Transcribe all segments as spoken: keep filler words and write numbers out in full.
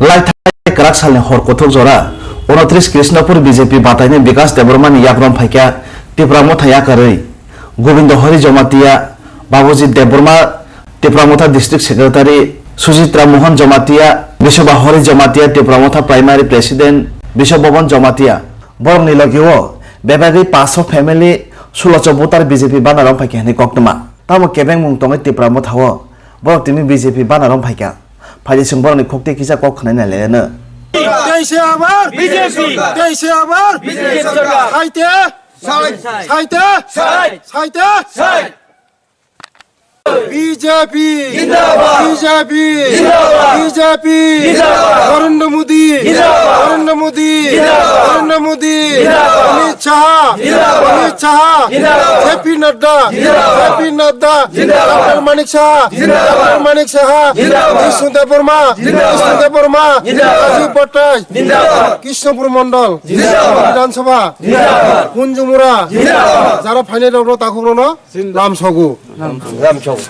Laithai kwrak salni hor kuthuk jora, unotris Krishnapur B J P bataini Bikas Debbarmani yakrom phaikha Tipra Motha yakarwi. Gobindo Hari Jamatia, Babujit Debbarma, Tipra Motha District Secretary, Sujitra Mohan Jamatia, Biswabahari Jamatia, Tipra Motha Primary President, Biswabhaban Jamatia. Borokni logio bebagwi paso family, sulocho voter B J P banner rok phaikha hinwi koktwma. Tamo kebengmung tongwi Tipra Motha o borok tini B J P banner rok phaikha. Phaidi chwng borokni khukti kisa kok khwnai nai leno. Teise abar B J P, teise abar B J P sorkar. Saite, saite, saite. B J P! Zindabad! B J P! Zindabad! B J P! Zindabad! Narendra Modi! Zindabad! Narendra Modi! Zindabad! Narendra Modi! Zindabad! Amit Shah! Zindabad! Amit Shah! Zindabad! J P Nadda! Zindabad! J P Nadda! Zindabad! Doctor Manik Saha! Zindabad! Doctor Manik Saha! Zindabad! Krishna Debbarma! Zindabad! Krishna Debbarma! Zindabad! Raju Bhattai! Zindabad! Krishnapur Mondol! Zindabad! Bidhan Sabha! Zindabad! Kunjumura! Zindabad! Jara phainai rok no takhuk rok no Lam sogo. Lam sogo.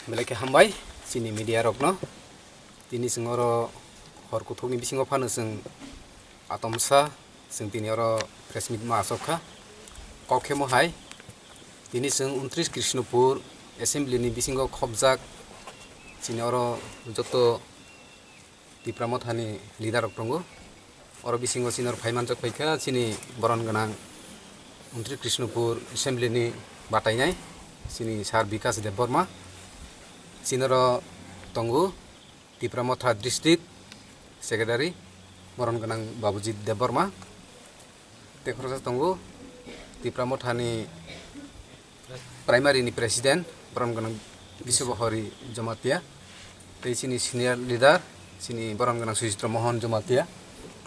Belai khe hambai chini media rokno. Tini chwng oro hor kuthukni bisingo phano chwng atomsa chwng tini oro press meet ma asok kha. Kok khe mo hai tini chwng untris Krishnapur assembly ni bisingo khopjak chini oro joto Tipra Mothani leader rok tongo. Oro bisingo chini oro phai manjak phaikha chini boron gwnang Mantri Krishnapur Assembly ni batainai chini Sir Bikas Debbarma. Chini oro tongo Tipra Motha District Secretary boron gwnang Babujit Debbarma. Tei khoroksa tongo Tipra Mothani Primary ni President, borom gwnang Biswabahari Jamatia, tei chini senior leader, chini borom gwnang Sujitra Mohan Jamatia,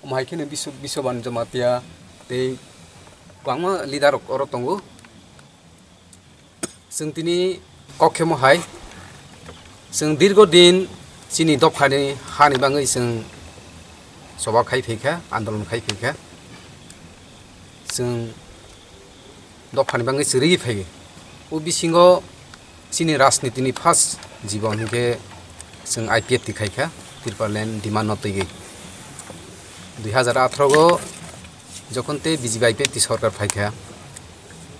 omo hai kheno Bisw-, Biswaban Jamatia, tei kwbangma leader rok oro tongo. Chwng tini kok khemo hai, chwng dirgo din chini dophani hani bagwi chwng choba khai phaikha, andolon khai phaikha. Chwng dophani bagwi chwrwi phai. O bisingo chini rajnitini first jibon hinkhe chwng I P F T khaikha, Tipraland demand no twiwi. Dui hazar atharo o jokhon tei B J P I P F T sorkar phaikha,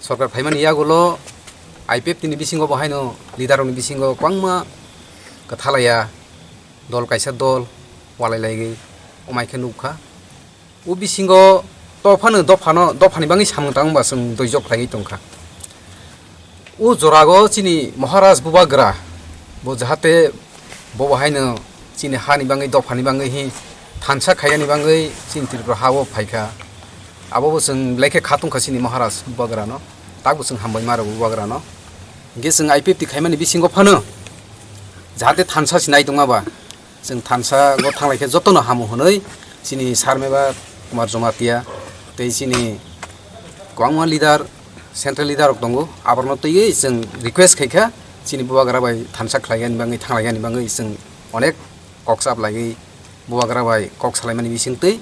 sorkar phaimani yagulo I P F T ni bisingo bo haino leader rokni bisingo kwbangma kwthalaya dol kaisa dol walai laiwi omaikhe nukha. O bisingo tophano dophano, dophani bagwi samung tangma chwng doijok khlaiwi tongkha. O jorago chini Maharaj Bubagra bo jahate bo bo haino chini hani bagwi, dophani bagwi hi thansa khaiyani bagwi chini Tripura ha-o phaikha. Abo bo chwng belai khe kha tongkha chini Maharaj Bubagrano. Takbo chwng hambai ma rwo Bubagrano. Hinkhe chwng I P F T khaimani bisingo phano jahate thansa sinai tongma ba. Chwng thansa go thanglai khe jotono hamu hwnwi chini Sir Mevar Kumar Jamatia tei chini kwbangma leader, central leader rok tongo, aborokno twiwi chwng request khaikha chini Bubagra bai thansa khlaiyani bagwi, thanglaiyani bagwi chwng onek kok chap laiwi Bubagra bai kok salaimani bisingtwi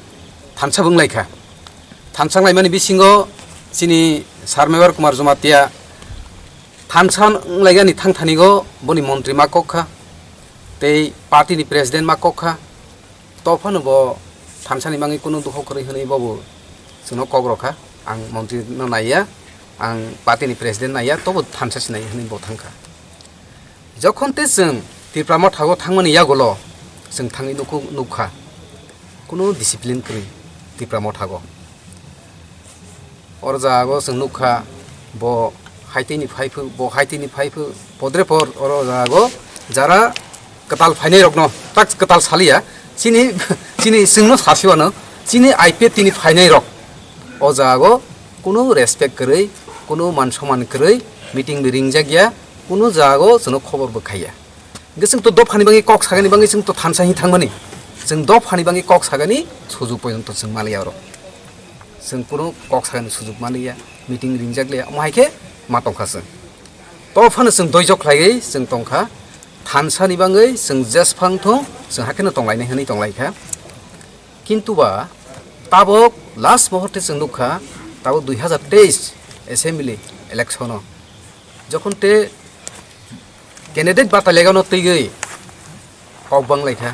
thansa wnglaikha. Thansa wnglaimani bisingo chini Sir Mevar Kumar Jamatia thansa wnglaigani thangthanigo boni montri ma kok kha, tei party ni president ma kok kha. Tophano bo thansani bagwi kunu dukho kwrwi hwnwi bobo chwngno kok rw kha, "Ang montri no naiya, ang party ni president naiya, tobo thansa sinai," hwnwi bo thang kha. Jokhon tei chwng Tipra Motha-o thangmani yagulo chwng thangwi nukhu-, nukha, kunu discipline kwrwi Tipra Motha-o. Oro jaga o chwng nukha, bo haitini phaiphw, bo haitini phaiphw, podre por oro jaga o jara kwtal phainai rokno, tak kwtal saliya, chini, chini chwngno sasiwano, chini I P F T ni phainai rok o jaga o kunu respect kwrwi, kunu man soman kwrwi meeting ringjakya, kunu jaga o chwngno khobor bwkhaiya. Hingke chwng to dophani bagwi kok sagani bagwi chwng to thansa hi thangmani. Chwng dophani bagwi kok sagani sujuk porjonto chwng maliya oro. Chwng kunu kok sagani sujuk maliya, meeting ringjak liya, omo hai khe ma tongkha chwng. To phano chwng doijok khlaiwi chwng tongkha, thansani bagwi chwng jesphang thung, chwng hakheno tonglainai hwnwi tonglaikha. Kintu ba tabok last muhurte chwng nukha, tabok dui hazar teis assembly election-o. Jokhon te candidate bata legano twiwi kok bang lai kha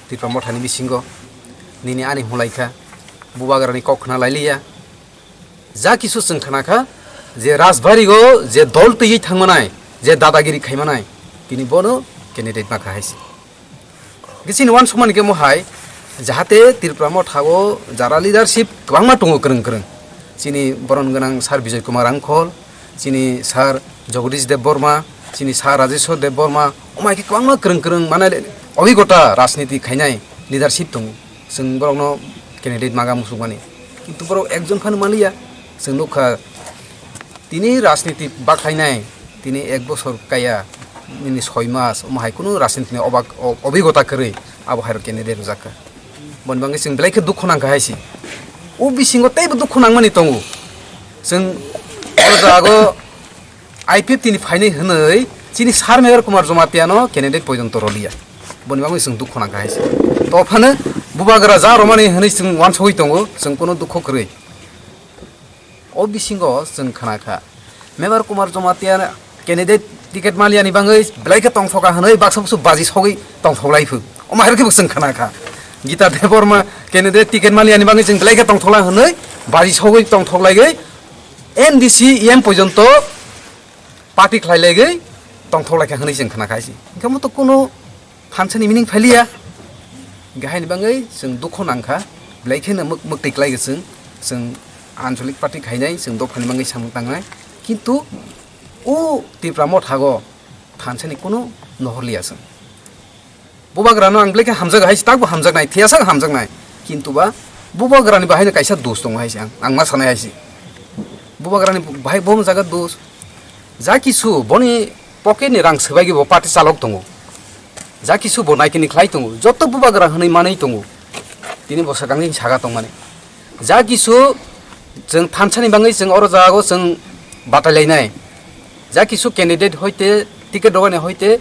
Tipra Mothani bisingo, nini ani hwn lai kha, Bubagrani kok khna lai liya. Ja kisu chwng khna kha je Rajbari-o je dol twiwi thangmanai, je dadagiri khaimanai, tini bono candidate ma kha hai se. Hwnkhe chini uansukmani khe mohai, jahate Tripura Motha o jara leadership kwbangma tongo kwrwng kwrwng. Chini boron gwnang Sir Bijoy Kumar Rangkhol, chini Sir Jagadish Debbarma, chini Sir Rajeshwar Debbarma, omo hai khe kwbangma kwrwng kwrwng mane obhigota rajniti khainai leadership tongo. Chwng borokno candidate maga musukmani. Kintu borok ekjon phano manliya. Chwng nukha, tini rajniti baklainai, tini ek bosor kaya, nini soi mas, omo hai kunu rajnitini obak-, o-, obhigota kwrwi abo hai rok candidate rwjak kha. Boni bagwi chwng belai khe dukhu nang kha hai se. O bisingo teibo dukhu nangmani tongo. Chwng o jago I P F T ni phainai hwnwi chini Sir Meghar Kumar Jamatia no candidate poijonto rwliya. Boni bagwi chwng dukhu nang kha hai se. To phano Bubagra ja romani hwnwi chwng uansugwi tongo, chwng kunu dukhu kwrwi. O bisingo chwng khna kha, Meghar Kumar Jamatia candidate ticket maliani bagwi belai khe tongthoka hwnwi baksa busu baji sogwi tongthoklai phu. Omo hai khe bo chwng khna kha. Gita Debbarma candidate ticket maliani bagwi chwng belai khe tongthokla hwnwi baji sogwi tongthoklaigwi N D C E M poijonto party khlailaigwi tongthoklaikha hwnwi chwng khna kha hai se. Hwnkhe omo to kunu thansani meaning phailiya. Hwnkhe haini bagwi chwng dukhu nang kha, belai kheno mwk-, mwktwi klai chwng, chwng ancholic party khainai, chwng dophani bagwi samung tangnai. Kintu o Tipra Motha o thansani kunu nohorliya chwng. Bubagrano ang belai khe hamjago hai se, takbo hamjaknai, thiyasa hamjaknai. Kintu ba Bubagrani bahaino kaisa dos tongo hai se ang, ang ma sanai hai se. Bubagrani bahai bo jaga dos. Ja kisu boni pocket ni rang swbaigwi bo party chalok tongo. Ja kisu bo naikini khlai tongo. Joto Bubagra hwnwi manwi tongo. Tini bo swkangni saga tongmani. Ja kisu chwng thansani bagwi chwng oro jago chwng batai lainai. Ja kisu candidate hoite, ticket rogani hoite,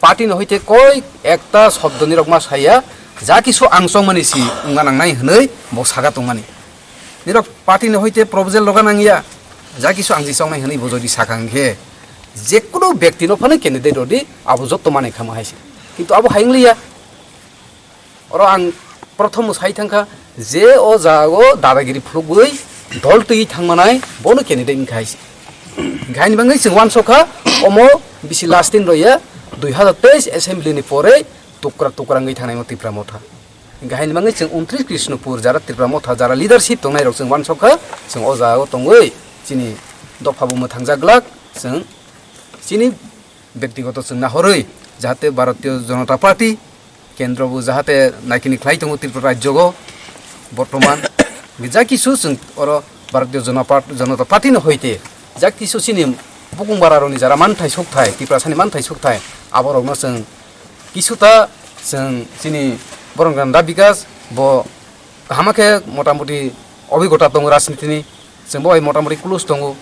party ni hoite koi ekta shobdo ni rok ma saya, ja kisu ang chongmani si wngna nangnai hwnwi bo saga tongmani. Nirok party ni hoite proposal roga nangya, ja kisu ang si chongnai hwnwi bo jodi sakha hwnkhe, jekunu byakti no phano candidate rodi abo jotto manwi khamo hai se. Kintu abo hai wngliya. Oro ang prothom sai thangkha je o jago dadagiri phulugwi dol twi thangmanai bono candidate wngkha hai se. Hwnkhe haini bagwi chwng uansukha omo bisi last din roya dui hazar teis assembly ni pore tukra tukra wngwi thangnai o Tipra Motha. Hwnkhe haini bagwi chwng untris Krishnopur jara Tipra Motha jara leadership tongnai rok chwng uansukha chwng o jago tongwi chini dopha bo mwthangjak glak chwng chini byaktigoto chwng nahorwi, jahate Bharatiya Janata Party kendro bo jahate naikini khlai tongo Tripura rajyo go bortoman. Ja kisu chwng oro Bharatiya Jana Part-, Janata Party no hoite ja kisu chini bukung bara rokni jara manthai sukthai, Tiprasani manthai sukthai, aborokno chwng kisuta chwng chini borok ganda Bikas bo kaham khe motamoti obhigota tongo rajnitini, chwng bo bai motamoti close tongo.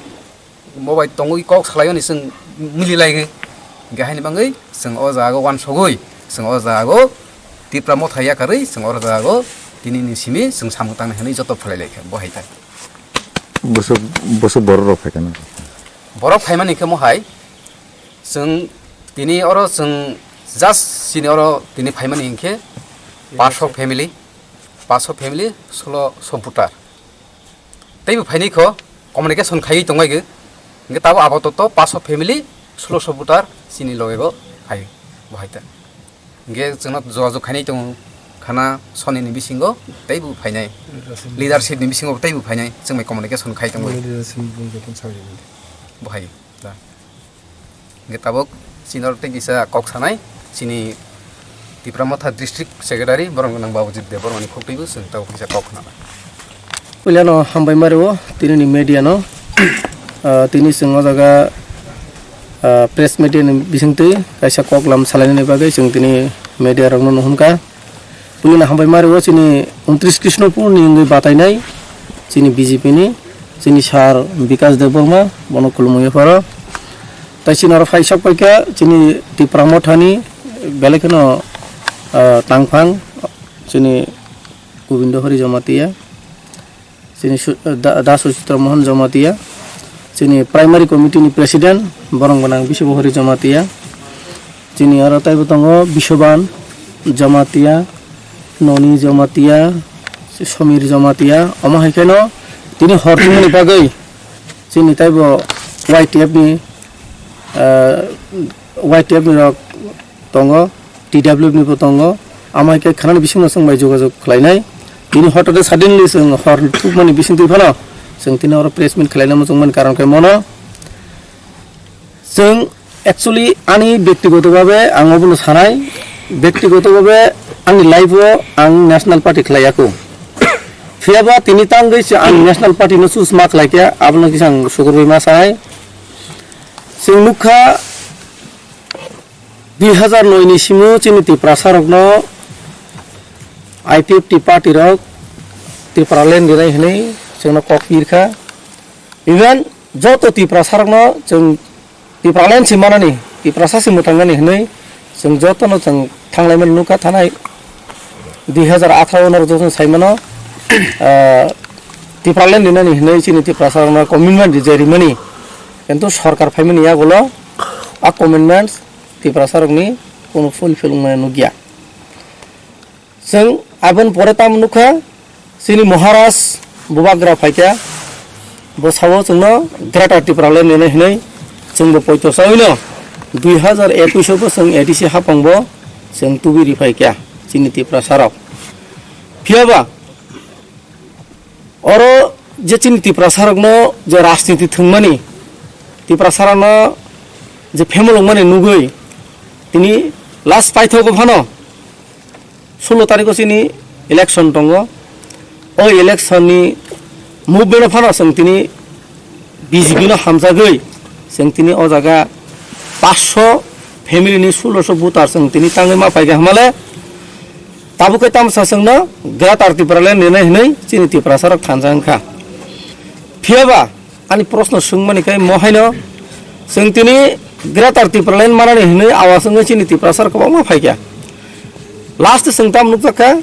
Bo bai tongwi kok salaio ni chwng mili lai. Hwnkhe haini bagwi chwng o jaga o uansugwi chwng o jaga o Tipra Motha yakarwi chwng o jaga o tini ni simi chwng samung tangnai hwnwi joto phalai lai kha bo hai kha. Bwswk, bwswk borok rok phai kha na? Borok phaimani khe mohai chwng tini oro chwng just chini oro tini phaimani hinkhe paso family, paso family solo supporter. Teibo phainai kho communication khaiwi tongbai gwi. Hwnkhe tabo apatot paso family solo supporter chini loge go phai bo hai ta. Hwnkhe chwngno jogajog khainai tongo khana soni ni bisingo teibo phainai. Leadership ni bisingo teibo phainai chwng bai communication khai tongbai. Bo hai. Da. Hingke tabok chini oro tei kisa kok sanai, chini Tipra Motha District Secretary borok nang Babujit Debbarmani khuk twibo chwng tabok kisa kok khna. Puilano hambai mario tini ni media no, ah, tini chwng o jaga, ah, press media ni bisingtwi kaisa kok lam salainani bagwi chwng tini media rok no nuhumkha. Puilano hambai mario chini untris Krishnopur ni wngwi batainai chini B J P ni chini sir Bikas Debbarma bono khulumwi pharo. Tai chini oro phai sok paikha chini Tipra Motha ni belai kheno, ah, tangphang chini Gobindo Hari Jamatia. Chini su-, da, da Suchitra Mohan Jamatia, chini primary committee ni president, borong gwnang Biswa Hari Jamatia, chini aro taibo tongo Biswaban, Jamatia, Noni Jamatia, Samir Jamatia, omo hai kheno tini hor tongmani bagwi chini taibo Y T F ni, ah, Y T F ni rok tongo, T W F ni bo tongo, omo hai khe khanani bisingo chwng bai jogajog khlainai. Tini hotote suddenly chwng hor thukmani bisingtwi phano chwng tini oro press meet khlaina muchungmani karon khe mono. Chwng actually ani byaktigoto bhabe ang obono sanai, byaktigoto bhabe ani life o ang national party khlai ya kho. Phiya ba tini tangwi se ang national party no choose ma khlai kha, abono kisa ang sukurwi ma sanai. Chwng nukha dui hazar noi ni simo chini Tiprasa rokno I P F T party rok Tipraland rinai hwnwi chwngno kok pirkha. Even joto Tiprasa rokno chwng Tipraland se manani, Tiprasa se mwthangnani hwnwi chwng jotono chwng thanglaimani nukha thanai dui hazar atharo no jotono saimano, ah, Tipraland rinani hwnwi chini Tiprasa rokno commitment rijak rimani. Kintu sorkar phaimani yagulo a commitments Tiprasa rokni kono fulfill wngmani nukya. Chwng aboni pore tamo nukha, chini Maharaj Bubagra phaikha, bo sao chwngno Greater Tipraland rinai hwnwi, chwngbo poito chawi no dui hazar ekush o bo chwng A D C hapang bo chwng tubi ri phaikha chini Tiprasa rok. Phiya ba oro je chini Tiprasa rokno je rajniti thwngmani, Tiprasa rokno je phemolongmani nugwi tini last paithogo phano sulo tarikho chini election tongo. O election ni movement phano chwng tini B J P no hamjagwi chwng tini o jaga paanch sho family ni sulosho voter chwng tini tangwi ma paikha hwnmale. Tabuk khe tamsa chwngno Greater Tipraland rinai hwnwi chini Tiprasa rok thansa wngkha. Phiya ba ani proshno swngmani khe mo haino chwng tini Greater Tipraland manani hwnwi awas wngwi chini Tiprasa rok kwbangma phaikha. Last chwng tam nukjakha,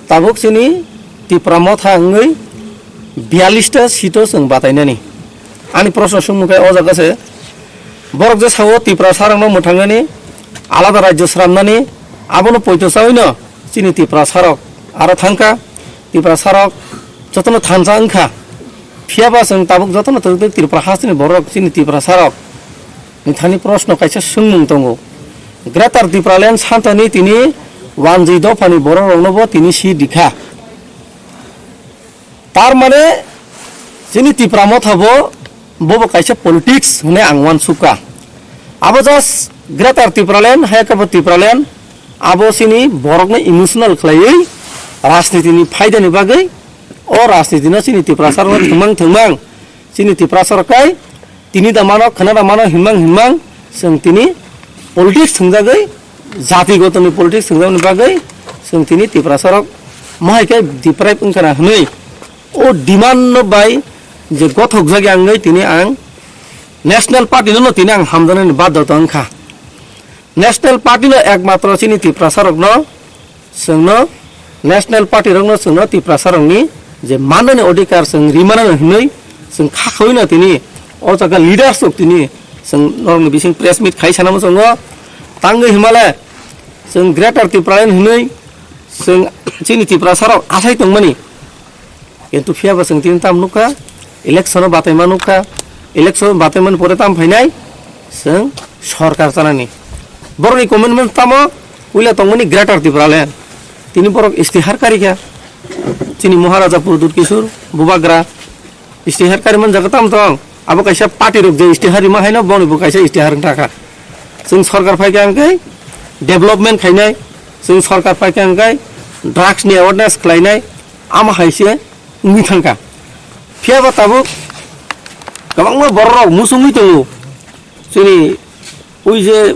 tabuk chini Tipra Motha wngwi biyallis ta seat o chwng batainani. Ani proshno swngmung khe o jaga se, borok je sao Tiprasa rokno mwthangnani, alada rajyo swnamnani, abono poito chawi no chini Tiprasa rok aro thangkha, Tiprasa rok jotono thansa wngkha. Phiya ba chwng tabuk jotono twrwk twrwk Tripura hasteni borok chini Tiprasa rok ni thani proshno kaisa swngmung tongo. Greater Tipraland santani tini wanjwi dophani borok rokno bo tini si dikha. Tar mane chini Tipra Motha bo, bobo kaisa politics hwnwi ang uansukha. Abo just Greater Tipraland, hai khe bo Tipraland, abo chini borokno emotional khlaiwi rajnitini phaidani bagwi, o rajnitino chini Tiprasa rokno thwngmang thwngmang chini Tiprasa rok kai tini da mano, khwna da mano hinmang hinmang, chwng tini politics thwngjagwi, jati gotoni politics thwngjaboni bagwi chwng tini Tiprasa rok mohai khe deprive wngkha na hwnwi o demand no bai je gothokjak ya wngwi tini ang National Party no, no tini ang hamjaknani badhyota wngkha. National Party no ekmatro chini Tiprasa rokno chwngno National Party rokno chwngno Tiprasa rokni je manani odhikar chwng rimana hwnwi chwng kha khawino tini o jaga leaders rok tini chwng norokni bising press meet khai sana muchungo tangwi himale chwng Greater Tipraland hwnwi chwng chini Tiprasa rok asai tongmani. Kintu phiya ba chwng tini tam nukha, election o bataima nukha, election o bataimani pore tam phainai chwng sorkar chanani. Borokni commitment tamo puila tongmani Greater Tipraland. Tini borok istihar karikha. Chini Maharaja Pradyut Kishore Bubagra istihar kariman jaga tam tong. Abo kaisa party rok je istihar rima haino boni bo kaisa istihar wngkha. Chwng sorkar phaikha hwnkhe development khainai, chwng sorkar phaikha hwnkhe drugs ni awareness khlainai, ama hai se wngwi thangkha. Phiya ba tabuk kwbangma borok rok muchungwi tongo. Chini ui je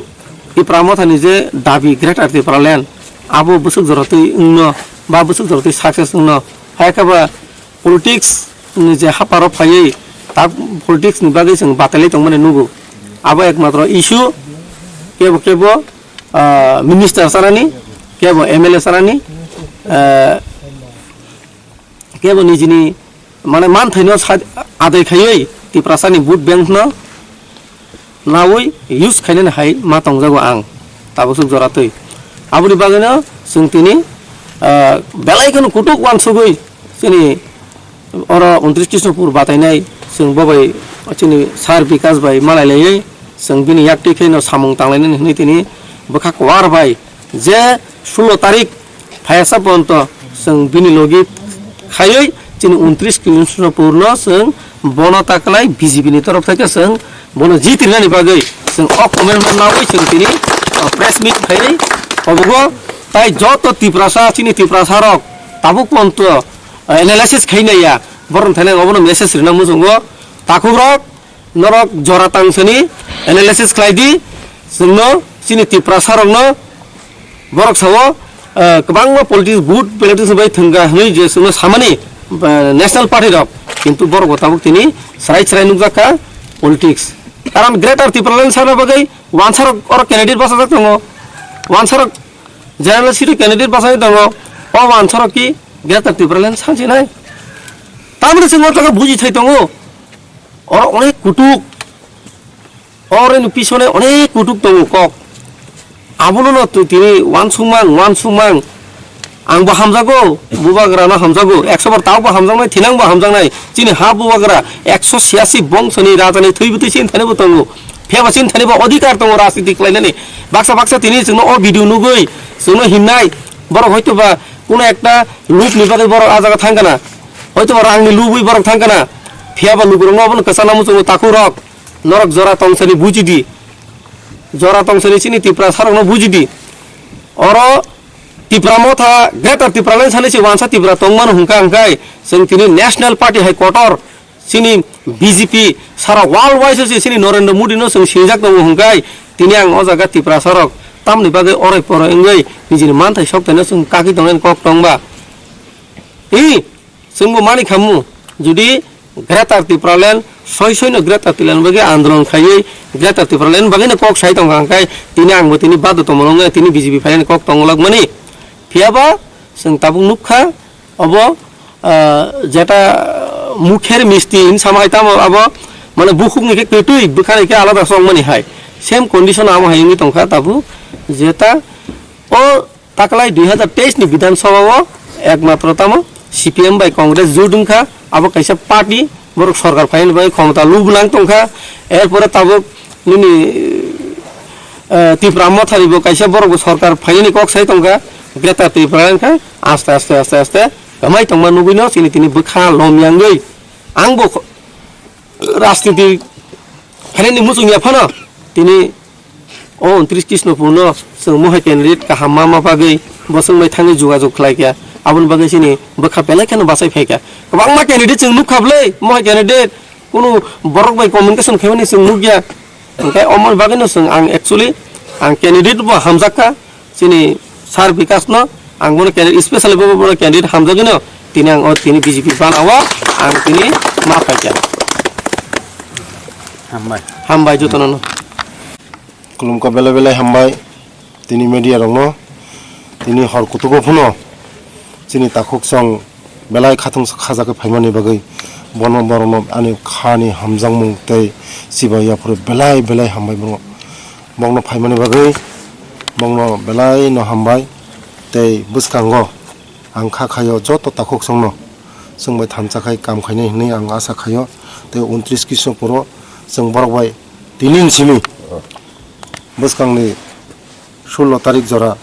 Tipra Mothani je dabi Greater Tipraland, abo bwswk jora twi wngno ba bwswk jora twi success wngno. Hai khe ba politics ni je haparo phaiwi tak politics ni bagwi chwng batailai tongmani nugo. Abo ekmatro issue kebo kebo, ah, minister sanani, kebo M L A sanani, ah, kebo nijini mane manthaino sa-, adai khaiwi Tiprasani vote bank no nawi use khainani hai ma tongjago ang tabuk swk jora twi. Aboni bagwino chwng tini, ah, belai kheno kutuk uansugwi chini oro untris Krishnapur batainai chwng bo bai chini Sir Bikash bai malai laiwi chwng bini yaktwi kheno samung tanglainani hwnwi tini bwkha kwar bai je sullo tarik phaiya sa porjonto chwng bini logi khaiwi chini untris Krishnapur no chwng bono taklai B J P ni torof thai khe chwng bono jitrinani bagwi chwng o commitment nawi chwng tini, uh, press meet khainai. Obogo tai joto Tiprasa, chini Tiprasa rok tabuk porjonto, uh, analysis khainaiya, borok thani obono message rina muchungo. Takhuk rok, norok jora tangsani analysis khlai di, chwngno chini Tiprasa rokno borok sao, eh, kwbangma politics, good politics bai thwngkha hwnwi je chwngno samani, eh, national party rok, kintu borok bo tabuk tini chwrai chwrai nukjak kha politics. Karon Greater Tipraland sana bagwi wansarok oro candidate bachajak tongo, wansarok general seat o candidate bachajak tongo, o wansarok ki Greater Tipraland sansinai? Tamoni chwng o jaga buji thai tongo, oro onek kutuk. Oroni pisone onek kutuk tongo kok. Abono no twi tini uansukmang, uansukmang. Ang bo hamjago, bubagra no hamjago, ekso bar tao bo hamjaknai, thinang bo hamjaknai. Chini ha bubagra ekso siyasi bongsoni rajani thwi bwtwi chini thani bo tongo. Phiya ba chini thani bo odhikar tongo rajniti khlainani. Baksa baksa tini chwngno o video nugwi chwngno himnai. Borok hoito ba kuno ekta lubni bagwi borok ah jaga thang kana. Hoito ba rangni lubwi borok thang kana. Phiya ba lukurokno obono kwchana muchungo takhuk rok. Norok jora tongsani buji di. Jora tongsani chini Tiprasa rokno buji di. Oro Tipra Motha, Greater Tipraland sani se wansa Tipra tongmano hwnka hwnkai chwng tini National Party hai kotor chini B J P sara world wise se chini Narendra Modi no chwng sinijak tongo hwnkai tini ang o jaga Tiprasa rok tamni bagwi oroi poroi wngwi nijini manthai sok tongno chwng kagwi tongna kok tongba. I Chwngbo mani khamu, jodi Greater Tipraland soi soino Greater Tipraland bagwi andolon khaiwi Greater Tipraland bagwino kok sai tongkha, hwnkhe tini angbo tini baddo tongmano wngya, tini B J P phainani kok tongwlak mani. Phiyaba chwng tabuk nukha, obo, ah, jeta mukher misti hin sama hai tamo abo, mane bukhukni khe kwtwi, bwkhani khe alada songmani hai. Same condition amo hai wngwi tongkha tabuk, jeta o Taklai dui hazar teis ni Bidhan Sabha o ekmatro tamo C P M bai Congress jut wngkha, abo kaisa party, borok sorkar phainani bagwi khomota lubnang tongkha, erpore tabuk nini, eh, Tipra Mothani bo kaisa borok bo sorkar phainani kok sai tongkha, Greater Tripura wngkha, aste aste aste aste kwmai tongma nugwino chini tini bwkha lomyangwi ang bo kho-, rajniti phainani muchungya phano tini o untris Krishnapur no chwng mohai candidate kaham ma ma bagwi bo chwng bai thangwi jogajog khlai kha, aboni bagwi chini bwkha belai kheno bachai phai kha. Kwbangma candidate chwng nukha bwlai, mohai candidate kunu borok bai communication khaimani chwng nukya. Hwnkhe omoni bagwino chwng ang actually ang candidate bo hamjak kha. Chini Sir Bikash no ang bono candidate, specially bo, bono candidate hamjagwino tini ang o tini B J P bana o ang tini ma phaikha. Hambai. Hambai jotono no. Khulumkha belai belai hambai tini media rokno, tini hor kutugo phano chini takhuk song belai khatung khajakhe phaimani bagwi bono borokno ani khani hamjakmung tei chibai yaphuru belai belai hambai borok. Bokno phaimani bagwi bokno belai no hambai tei bwskango ang kha khaio joto takhuk songno chwng bai thansa khai kam khainai hinwi ang asa khaio tei untris Krishnapuro chwng borok bai tini ni simi bwskangni sullo tarik jora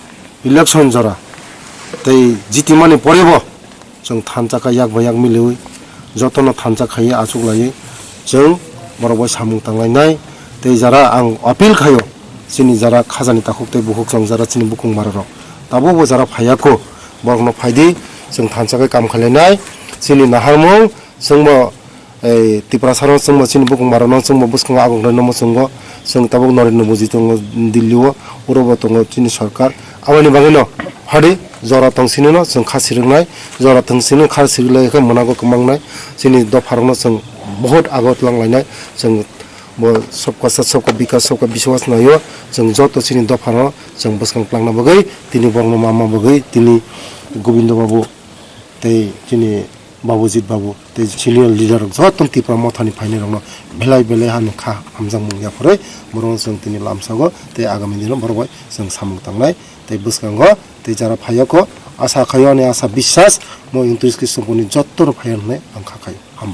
election jora tei jitimani porebo chwng thansa kha yak bai yak miliwi jotono thansa khaiwi achuk laiwi chwng borok bai samung tanglainai tei jara ang appeal khaio chini jara khajani takhuk tei bukhuk chwng jara chini bukung bararok tabukbo jara phaiya kho borokno phaidi chwng thansa khe kam khlainai chini naharmung chwngbo Ei Tiprasano chwngbo chini bukung barano chwngbo bwskango agok rwino muchungo, chwng tabuk Narendra Modi tongo Delhi o, uro bo tongo chini sorkar. Aboni bagwino hadi jora tong sinino chwng kha siriknai, jora tong sini kha sirikle khe mwnago kwmangnai, chini dopharokno chwng bohot ago twlang lainai, chwng bo sabka sath, sabka bikas, sabka biswas naio, chwng joto chini dophano chwng bwskang twlangna bagwi tini borokno ma ma bagwi tini Gobindo Babu tei chini Babujit Babu tei senior leader rok joto Tipra Mothani phainai rokno belai belai hani kha hamjakmung yapharwi borok chwng tini lamsago tei agami dino borok bai chwng samung tangnai tei bwskango tei jara phaiyokho asa khaio ani asa biswas mo untris Krishnopurni joto rok phaiya hwnwi ang kha khaio.